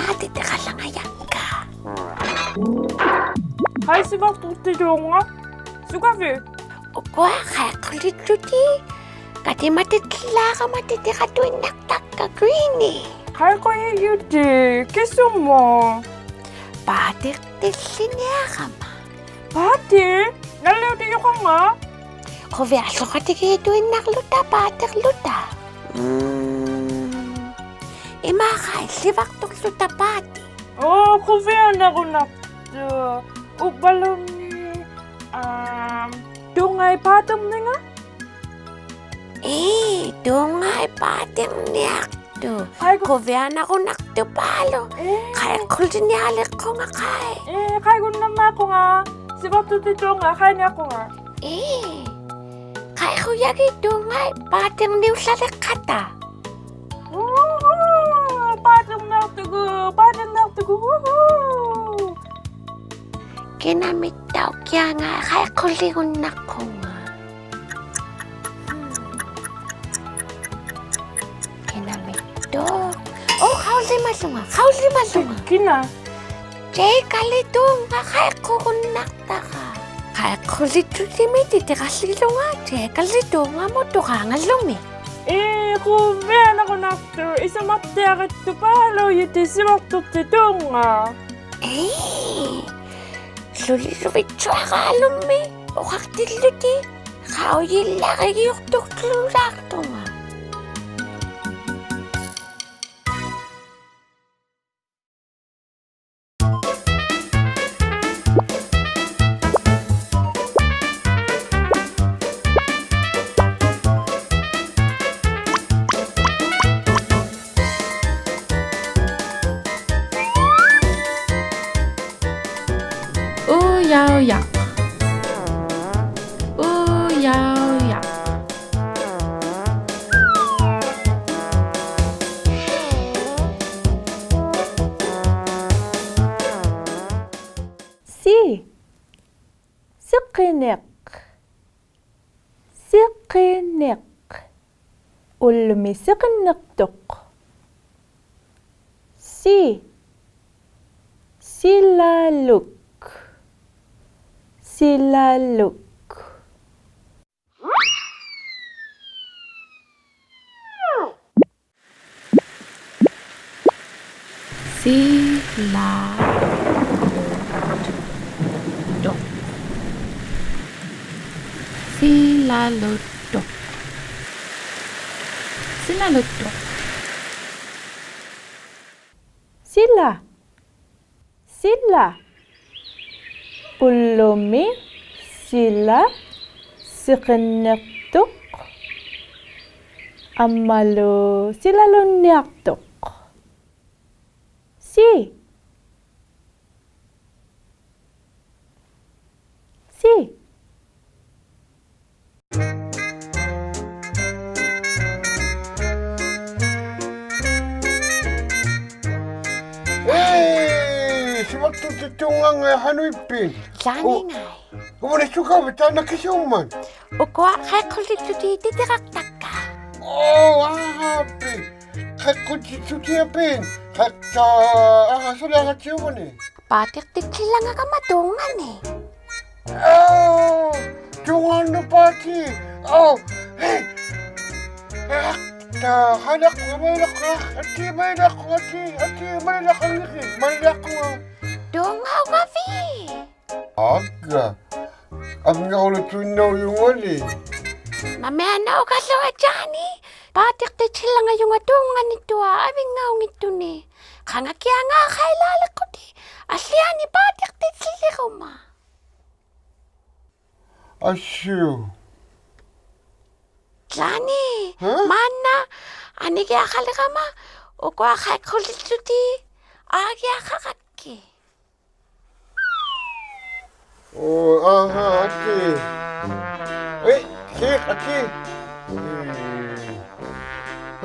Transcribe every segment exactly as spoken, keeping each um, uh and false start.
ᒫᑎᑎᖃᓚᖓᔭᒃᑲ. ᕼᐊᐃ, ᓯᕙᖅᑐᖅᑎᑑᖓ. ᓱᒐᕕᑦ? ᐅᑯᐊ ᖃᐃᖁᓕᔾᔪᑎᑦ ᑲᑎᒪᑎᑦᑎᓪᓚᕋᒪ ᑎᑎᖃᑐᐃᓐᓇᖅᑕᒃᑲ ᑯᐃᓂ. ᖃᐃᖁᔨᔪᑎᑦ, ᑭᓱᒧᑦ? ᐹᑎᖅᑎᓪᓕᓂᐊᕋᒪ. ᐹᑎᖅ? ᓇᓪᓕᐅᑎᔪᖃᖓ? ᖁᕕᐊᓱᖃᑎᒌᑐᐃᓐᓇᕐᓗᑕ ᐹᑎᕐᓗᑕ. ᒻᒻ. ᐃᒫᖃᐃ ᓯᕙᖅᑐᕐᓗᑕ ᐹᑎᖅ. ᐆ, ᖁᕕᐊᓇᕈᓇᖅᑐᖅ. ᐅᕝᕙᓘᓐᓃᑦ, ᐊᒻ, ᑑᕐᖓᐃᑦ ᐹᑎᕐᓂᖓ? ᐄ, ᑑᕐᖓᐃᑦ ᐹᑎᕐᓂᐊᖅᑐᖅ. ᖃᐃᒍ- ᖁᕕᐊᓇᕈᓇᖅᑐᐹᓗᒃ. ᐄ. ᖃᐃᖁᓕᓂᐊᓕᖅᑯᖓ ᖃᐃ. ᐄ, ᖃᐃᒍᓐᓇᒻᒪᖅᑯᖓ. ᓯᕙᖅᑐᖅᑎᑑᖓ ᖃᐃᓂᐊᖅᑯᖓ. ᐄ. ᖃᐃᖁᔭᒋᑦ ᑑᕐᖓᐃᑦ ᐹᑎᕐᓂᐅᓪᓚᓕᖅᑲᑕ. ᐆ, ᐹᑎᕐᓂᐊᖅᑐᒍᑦ, ᐹᑎᕐᓂᐊᖅᑐᒍᑦ, ᐅᕼᐆ. ᑭᓇᒥᑦᑕᐅᖅᑭᐊᖓᐃ ᖃᐃᖁᓕᒍᓐᓇᖅᑯᖓ. ᑭᓇᒥᑦᑕᐅᖅ. ᐆ, ᖃᐅᔨᒪᓗᖓ, ᖃᐅᔨᒪᓗᖓ. ᑭᓇ? ᑕᐃᑲᓕᑑᖓ ᖃᐃᖁᒍᓐᓇᖅᑕᕋ. ᖃᐃᖁᓕᔾᔪᑎᒥᒃ ᑎᑎᖃᓕᓗᖓ ᑕᐃᑲᓕᑑᖓᒧᑦ ᑐᕌᖓᓗᒥ. ᐄ, ᖁᕕᐊᓇᕈᓇᖅᑐᖅ, ᐃᓱᒪᑦᑎᐊᕆᑦᑐᐹᓘᔪᑎᑦ ᓯᕙᖅᑐᖅᑎᑑᖓ. ᐄ, ᓱᓕᓗᕕᑦᓱᐊᕌᓗᒻᒥ ᐅᖃᖅᑎᓪᓗᑎᑦ, ᖃᐅᔨᓪᓚᕆᔨᐅᖅᑐᖅᑐᓛᖅᑐᖓ. ᐅᔭᐅᔭᖅ. ᐅᔭᐅᔭᖅ. ᓯ. ᓯᕿᓂᖅ. ᓯᕿᓂᖅ. ᐅᓪᓗᒥ ᓯᕿᓂᖅᑐᖅ. ᓯ. ᓯᓚᓗᒃ. ᓯᓚᓗᒃ. ᓯᓚᓗᒃᑐᖅ. ᓯᓚᓗᒃᑐᖅ. ᓯᓚᓗᒃᑐᖅ. ᓯᓚ. ᓯᓚ. ᐅᓪᓗᒥ ᓯᓚ, ᓯᕿᓂᖅᑐᖅ, ᐊᒻᒪᓗ ᓯᓚᓗᓐᓂᐊᖅᑐᖅ. ᓯ. ᓯ. ᐄ, ᓯᕙᖅᑐᖅᑎᑑᖓ, ᖃᓄᐃᑉᐱᑦ? ᓛᓂᖓᐃ. ᐅ-, ᐅᕙᓐᓂ ᓱᒐᕕᑦ ᑖᓐᓇ ᑭᓲᒻᒪᑦ? ᐅᑯᐊ ᖃᐃᖁᓕᔾᔪᑎᑦ ᑎᑎᖃᖅᑕᒃᑲ. ᐆ, ᐊᕼᐊᐱᒃ. ᖃᐃᖁᓕᔾᔪᑎᐊᐱᒃ. ᖃᐃᖅᑕ, ᐊᕼᐊ, ᓱᓕᐊᖃᑦᓯᐅᕙᓂ. ᐹᑎᖅᑎᑦᓯᓚᖓᒐᒪ ᑑᕐᖓᓂ. ᐆ, ᑑᕐᖓᓄᑦ ᐹᑎ. ᐆ, ᕼᐃ. ᐊᕼᐊ, ᖃᓚᖅᑯᖓ, ᒪᓕᓚᖅᑯᖓ, ᐊᑏ ᒪᓕᓚᖅᑯᖓ, ᐊᑏ, ᐊᑏ ᒪᓕᓚᖅᑯᖓ, ᕿ, ᒪᓕᓚᖅᑯᖓ. ᑑᕐᖓᐅᒐᕕᑦ. ᐊᒡᒐ. ᐊᕕᙵᐅᓕᑐᐃᓐᓇᐅᔪᖓᓕ. ᒪᒥᐊᓇᐅᒐᓗᐊᖅ ᔮᓂ. ᐹᑎᖅᑎᑦᓯᓚᖓᔪᖓ ᑑᕐᖓᓂᑐᐊᖅ ᐊᕕᙵᐅᙱᑦᑐᓂ. ᖃᖓᑭᐊᖓ ᖃᐃᓛᓕᖅᑯᑎᑦ. ᐊᓪᓕᐊᓂ ᐹᑎᖅᑎᑦᓯᓕᕈᒪ. ᐊᓱ. ᔮᓂ, ᕼᐊ? ᒫᓐᓇ, ᐊᓂᒋᐊᖃᓕᕋᒪ, ᐅᑯᐊ ᖃᐃᖁᓕᔾᔪᑎᑦ, ᐊᒋᐊᖃᕋᒃᑭᑦ. ᐆ, ᐊᕼᐊ, ᐊᑏ. ᐄ, ᕼᐃ, ᐊᑏ.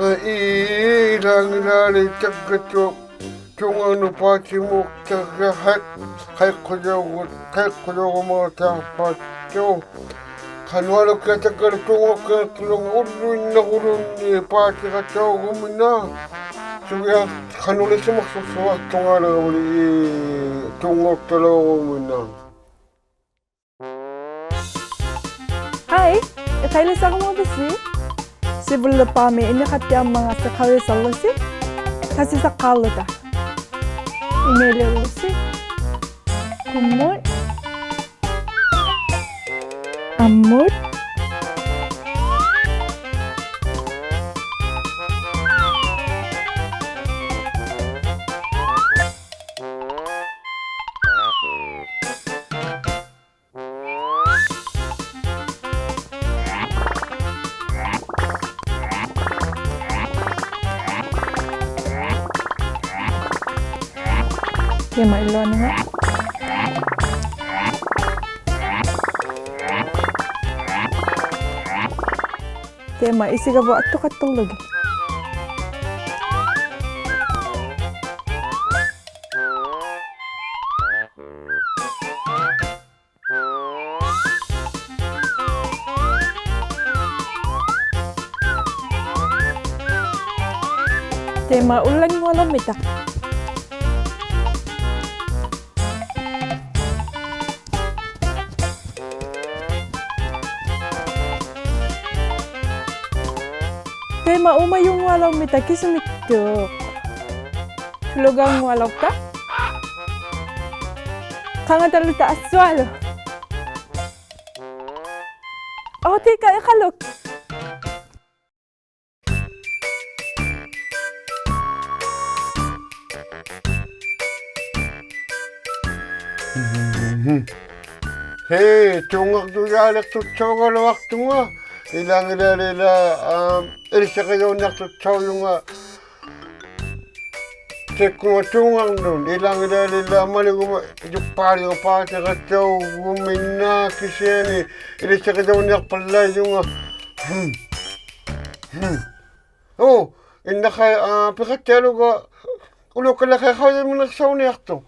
ᐄ, ᐄ, ᐃᓛᖏᓛᓕ ᑕᒡᒐᑐ. ᑑᕐᖓᓄᑦ ᐹᑎᒧᑦ ᑕᒡᒐ ᖃᐃ-, ᖃᐃᖁᔭᐅᒍ-, ᖃᐃᖁᔭᐅᒍᒪᑕ ᐸᑦᑐ. ᖃᓄᐊᓗᒃᑭᐊᖅ ᑕᒡᒐᓗ ᑑᕐᖓᒃᑭᐊᖅᑐᓗᖓ ᐅᓪᓗᐃᓐᓇᒍᓗᓐᓃᑦ ᐹᑎᖃᑕᐅᒍᒥᓇ. ᓱᕆᐊᖅ, ᖃᓄᕐᓕ ᓯᒪᖅᓱᖅᓱᐊᖅᑐᖓᓕ ᐅᓕ ᐃ ᑐᙵᖅᑕᓚᐅᕐᒥᓇ. ᕼᐊᐃ, ᐃᖃᐃᓕᓴᕈᒪᕕᓯ? ᓯᕗᓪᓕᖅᐹᒥ ᐃᓂᖃᑦᑎᐊᕐᒪᖔᔅᓯ ᖃᐅᔨᓴᕐᓗᓯ. ᑕᓯᓴᖅᑳᕐᓗᑕ. ᐃᒪᐃᓕᐅᓪᓗᓯ. ᖁᒻᒧᑦ. ᐊᒻᒧᑦ. ᑕᐃᒪ ᐃᓗᐊᓂᖓ. ᑕᐃᒪ ᐃᓯᒐᕗᑦ ᐊᑦᑐᖃᑦᑕᕐᓗᒋᑦ. ᑕᐃᒪ ᐅᓪᓚᙳᐊᓚᐅᕐᒥᑕ. ᑕᐃᒪ ᐆᒪᔪᙳᐊᓚᐅᕐᒥᑕ ᑭᓱᒥᑦᑐᖅ. ᓱᓗᒐᙳᐊᓚᐅᖅᑕ. ᖃᖓᑕᓗᑕ ᐊᓱᐊᓗᒃ. ᐆ, ᑕᐃᑲ ᐃᖃᓗᒃ. ᕼᐃ, ᑑᙵᕐᔪᔮᓕᖅᑐᑦᓴᐅᒐᓗᐊᖅᑐᖓ, ᐃᓛᖏᓛᓕᓛ, ᐋ, ᐃᓕᓴᕆᔭᐅᓂᐊᖅᑐᑦᓴᐅᔪᖓ. ᑕᐃᒃᑯᓄᖓ ᑑᙵᕐᓄᑦ, ᐃᓛᖏᓛᓕᓛ ᒪᓕᒍᒪ, ᔪᑉᐹᓕᖓ ᐹᑎᖃᑦᑕᐅᒍᒥᓇ ᑭᓯᐊᓂ, ᐃᓕᓴᕆᔭᐅᓂᐊᖅᐸᓪᓚᐃᔪᖓ. ᕼᒻ. ᕼᒻ. ᐆ, ᐃᓐᓇᖃᐃ, ᐋ, ᐱᖃᑦᑎᐊᓗᒐ, ᐅᓗᐊᒃᑲᓪᓚᖃᐃ ᖃᐅᔨᒪᓂᖅᓴᐅᓂᐊᖅᑐᖅ.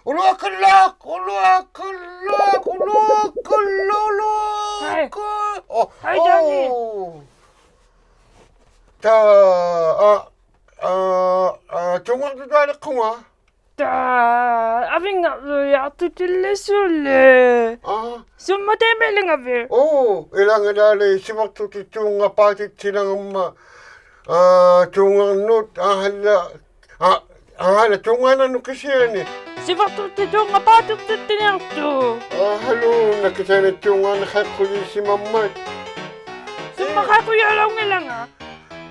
ᐅᓗᐊᒃᑲᓪᓚᒃ! ᐅᓗᐊᒃᑲᓪᓚᒃ! ᐅᓗᐊᒃᑲᓪᓚᒃ! ᐅᓗᐊᒃᑲᓪ-, ᕼᐊᐃ. ᐆ, ᕼᐊᐃ, ᔮᓂ. ᐆ. ᑕ, ᐋ, ᐋ, ᐋ, ᑑᙵᕐᔪᔮᓕᖅᑯᖓ. ᑕ, ᐊᕕᙵᕐᔪᔮᖅᑐᑎᓪᓕ ᓱᓕ. ᐋ. ᓱᒻᒪᑦ ᑕᐃᒪᐃᓕᖓᕕᑦ? ᐆ, ᐃᓛᖏᓛᓕ ᓯᕙᖅᑐᑎᑦ ᑑᙵᖅ ᐹᑎᑦᑎᓚᖓᒻᒪᑦ, ᐋ, ᑑᙵᕐᓄᑦ, ᐊᕼᐊᓪᓚ, ᐋ, ᐊᕼᐊᓪᓚ ᑑᙵᓇᕐᓄᑦ ᑭᓯᐊᓂ. ᓯᕙᖅᑐᑎᑦ ᑑᙵᖅ ᐹᑎᑦᑎᑦᑎᓂᐊᖅᑐᖅ. ᐊᕼᐊᓗᓇ ᑭᓯᐊᓂ ᑑᙵᓇᖅ ᖃᐃᖁᔨᓯᒪᒻᒪᑦ. ᓱᒻᒪᑦ ᖃᐃᖁᔨᐊᓚᐅᙱᓚᖓ.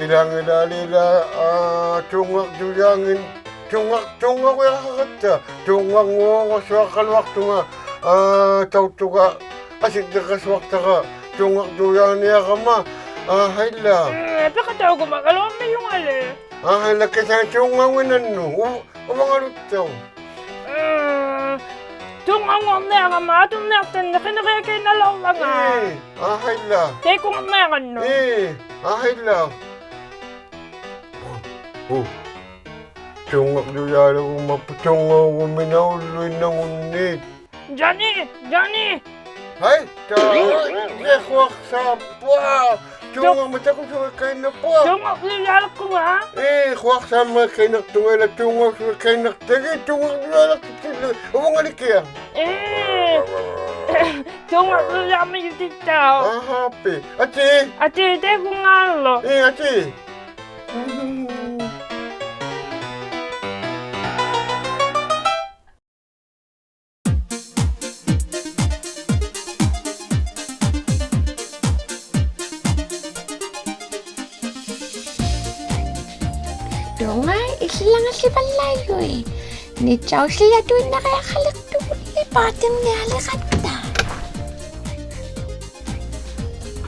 ᐃᓛᖏᓛᓕᓛ, ᐋ, ᑑᙵᕐᔪᔮᖏᑦ, ᑑᙵ-, ᑑᙵᕈᔭᖃᕋᑦᑕ, ᑑᙵᙳᐊᕈᓱᐊᖃᓗᐊᖅᑐᖓ, ᐋ, ᑕᐅᑦᑐᒐ, ᐊᓯᔾᔨᖃᓱᐊᖅᑕᕋ, ᑑᙵᕐᔪᔮᓂᐊᕋᒪ, ᐊᕼᐊᐃᓛ. ᒻᒻ, ᐱᖃᑕᐅᒍᒪᒐᓗᐊᕐᒥᔪᖓᓕ. ᐊᕼᐊᐃᓛ ᑭᓯᐊᓂ ᑑᙵᖑᐃᓐᓇᓐᓄᒃ, ᐅ-, ᐅᕙᖓᓗᑦᑕᐅᖅ. ᒻᒻ, ᑑᙵᙳᐊᕐᓂᐊᕋᒪ, ᐊᑐᕐᓂᐊᖅᑕᓐᓂ, ᕿᓂᕆᐊᑲᐃᓐᓇᓚᐅᕐᓚᖓ. ᐄ, ᐊᕼᐊᐃᓛ. ᑕᐃᑯᙵᕐᓂᐊᕋᓐᓄᒃ. ᐄ, ᐊᕼᐊᐃᓛ. ᐆ, ᑑᙵᕐᔪᔮᓕᕈᒪ, ᑑᙵᕈᒪ ᓇᐅᓪᓗᐃᓐᓇᖑᓐᓂ. ᔮᓂ, ᔮᓂ. ᕼᐊᐃ, ᑕ, ᐃᒃᑯᐊᖅ ᓴᑉᐳᐊ. ᑑᙵᕐᒪ ᑕᑯᓱᒃᑲᐃᓐᓇᑉᐳᐊ. ᑑᙵᕐᔪᔮᓕᖅᑯᖓ. ᐄ, ᐃᒃᑯᐊᖅ ᓴᒪᒃᑲᐃᓐᓇᖅᑐᖓ ᐃᓛ ᑑᙵᕐᔪᒃᑲᐃᓐᓇᖅᑕᒋᑦ, ᑑᙵᕐᔪᔮᓕᖅᑐᖅ ᐅᕙᖓᓕᑭᐊᖅ. ᐄ. ᑑᙵᕐᔪᔮᕐᒥᔪᑎᑦᑕᐅᖅ. ᐊᕼᐊᐱ. ᐊᑏ. ᐊᑏ, ᑕᐃᑯᙵᓗ. ᐄ, ᐊᑏ. ᑑᙵᐃ ᐃᓪᓚᖓᓪᓕᕙᓪᓚᐃᓗᐃᑦ. ᓂᔾᔭᐅᓯᓕᐊᑐᐃᓐᓇᕆᐊᖃᓕᖅᑐᖅ ᐅᓪᓕ ᐹᑎᕐᓂᐊᓕᕋᑦᑕ.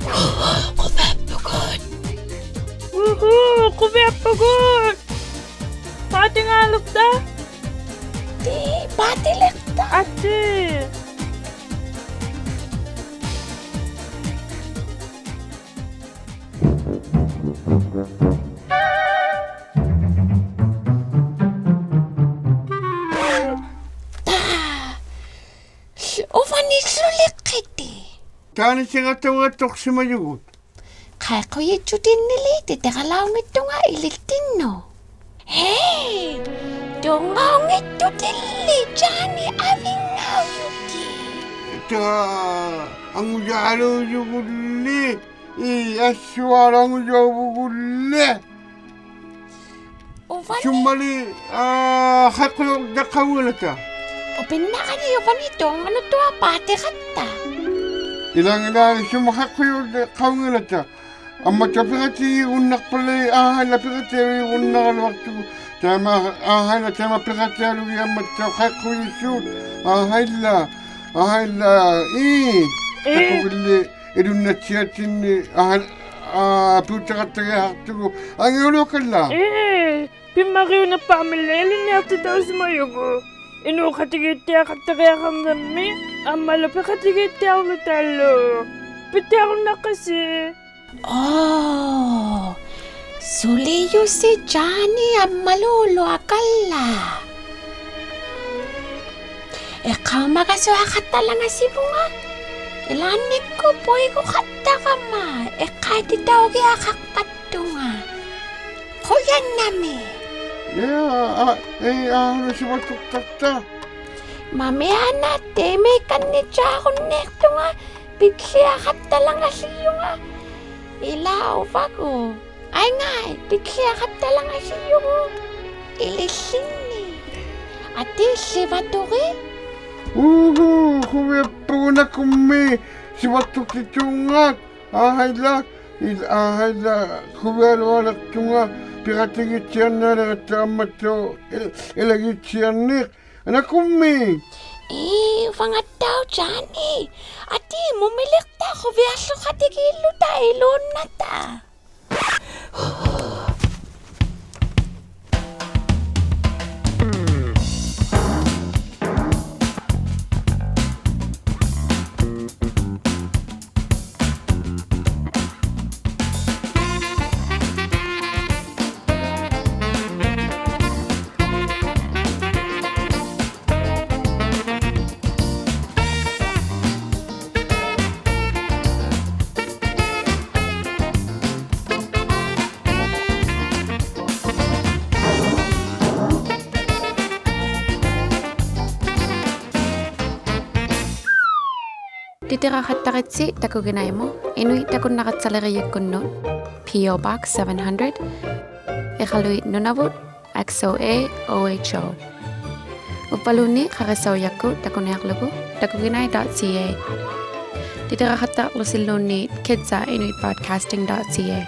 ᐅᕼᐆ, ᖁᕕᐊᑉᐳᒍᑦ. ᐅᕼᐆ, ᖁᕕᐊᑉᐳᒍᑦ. ᐹᑎᖓᓗᑦᑕ. ᑏ, ᐹᑎᓕᖅᑕ. ᐊᑏ. ᑕ, ᐅᕙᓂ ᓱᓕᖅᑭᑎᑦ. ᑖᓂ ᓯᖓᑐᖓ ᑐᖅᓯᒪᔪᒍᑦ. ᖃᐃᖁᔨᔾᔪᑎᓐᓂᓖᑦ ᑎᑎᕋᓚᐅᙱᑦᑐᖓ ᐃᓕᑦᑎᓐᓄᑦ. ᐄ, ᑐᙵᐅᙱᑦᑐᑎᓪᓕ ᔮᓂ ᐊᕕᙵᐅᔪᑎᑦ. ᑕ, ᐊᖑᔮᓘᔪᒍᓪᓕ. ᐄ, ᐊᓱᐊᓗᖑᔪᕗᒍᓪᓕ. ᐅᕙᓐ- ᓱᒻᒪᓕ, ᐋ, ᖃᐃᖁᔭᐅᔾᔭᖅᑲᐅᙱᓚᑕ. ᐅᐱᓐᓇᕋᓂ ᐅᕙᓂ ᑐᙵᓄᑐᐊᐹᑎᖃᑦᑕ. ᐃᓛᖏᓛ ᓱᒻᒪ ᖃᐃᖁᔭᐅᔾᔭᖅᑲᐅᙱᓚᑕ. ᐊᒻᒪᑦᑕᐅᖅ ᐱᖃᑎᒌᒍᓐᓇᖅᐸᓪᓕ, ᐋᕼᐊᐃᓛ ᐱᖃᑎᒌᒍᓐᓇᕋᓗᐊᖅᑐᒍ. ᑕᐃᒪ, ᐋᕼᐊᐃᓛ ᑕᐃᒪ ᐱᖃᑎᐊᓗᒋᑦ ᐊᒻᒪᑦᑕᐅᖅ ᖃᐃᖁᔨᓲᑦ. ᐋᕼᐊᐃᓛ, ᐋᕼᐊᐃᓛ, ᐄ. ᐄ. ᑕᑯᕕᓪᓕ ᐃᓗᓐᓇᑦᓯᐊᑦᑎᓐᓂ, ᐋᕼᐊᐃ, ᐋ, ᐱᐅᑦᓴᖃᑦᑕᕆᐊᖃᖅᑐᒍ. ᐊᖏᐅᓗᐊᑲᓪᓚ. ᐄ. ᐱᒻᒪᕆᐅᓇᑉᐸᕐᒥᓪᓕ ᐃᓕᓐᓂᐊᖅᑎᑕᐅᓯᒪᔪᒍᑦ. ᐃᓅᖃᑎᒌᑦᑎᐊᖃᑦᑕᕆᐊᖃᕐᓇᒻᒥ, ᐊᒻᒪᓗ ᐱᖃᑎᒌᑦᑎᐊᕐᓗᑕᓗ. ᐱᑦᑎᐊᕈᓐᓇᖅᑲᓯ. ᐆ, ᓱᓕᔪᓯ ᔮᓂ ᐊᒻᒪᓗ ᐅᓗᐊᑲᓪᓚ. ᐃᖅᑲᐅᒪᒐᓱᐊᖃᑦᑕᓚᖓᓯᕗᖓ. ᐃᓛᓐᓂᒃᑯᑦ ᐳᐃᒍᖃᑦᑕᕋᒪ, ᐃᖅᑲᐃᑎᑕᐅᒋᐊᖃᖅᐸᑦ- ᑐᖓ. ᖁᔭᓐᓇᒦᒃ. ᐄ, ᐋ, ᐄ, ᐋ, ᓄᓯᕙᑦᑐᖅᑕᖅᑕ. ᒪᒥᐊᓇ ᑕᐃᒪᐃᒃᑲᓐᓂᑦᓵᕈᓐᓃᖅᑐᖓ, ᐱᑦᑎᐊᖃᑦᑕᓚᖓᓯᔪᖓ. ᐃᓛ ᐅᕙᒍᑦ. ᐊᐃᙵᐃ, ᐱᑦᑎᐊᖃᑦᑕᓚᖓᓯᔪᒍᑦ. ᐃᓕᓪᓕᓐᓂ. ᐊᑏ ᓯᕙᑐᕆᑦ. ᐆᕼᐆ, ᖁᕕᐊᑉᐳᖓ ᓇᑯᕐᒦᒃ, ᓯᕙᑦᑐᖅᑎᑑᖓᑦ. ᐋᕼᐊᐃᓛ, ᐃᓪ-, ᐋᕼᐊᐃᓛ, ᖁᕕᐊᓗᐊᓕᖅᑐᖓ, ᐱᖃᑎᒌᑦᓯᐊᓐᓈᓕᕋᑦᑕ ᐊᒻᒪᑦᑕᐅᖅ, ᐃᓚ-, ᐃᓚᒌᑦᓯᐊᓐᓂᖅ. ᓇᑯᕐᒦᒃ. ᐄ, ᐅᕙᖓᑦᑕᐅᖅ ᔮᓂ. ᐊᑏ ᒧᒥᓕᖅᑕ ᖁᕕᐊᓱᖃᑎᒌᓪᓗᑕ ᐃᓘᓐᓇᑕ. ᑎᑎᕋᖃᑦᑕᕆᑦᓯ ᑕᑯᒋᓇᐃᒧᑦ, ᐃᓄᐃᑦ ᑕᑯᓐᓇᒐᑦᓴᓕᕆᔨᒃᑯᓐᓄᑦ, P O Box seven hundred, ᐃᖃᓗᐃᑦ ᓄᓇᕗᑦ, X O A O H O. ᐅᕝᕙᓘᓐᓃᑦ ᖃᕆᓴᐅᔭᒃᑯᑦ ᑕᑯᓂᐊᕐᓗᒍ takuginai dot C A. ᑎᑎᕋᖃᑦᑕᕐᓗᓯᓘᓐᓃᑦ kids at inuit broadcasting dot C A.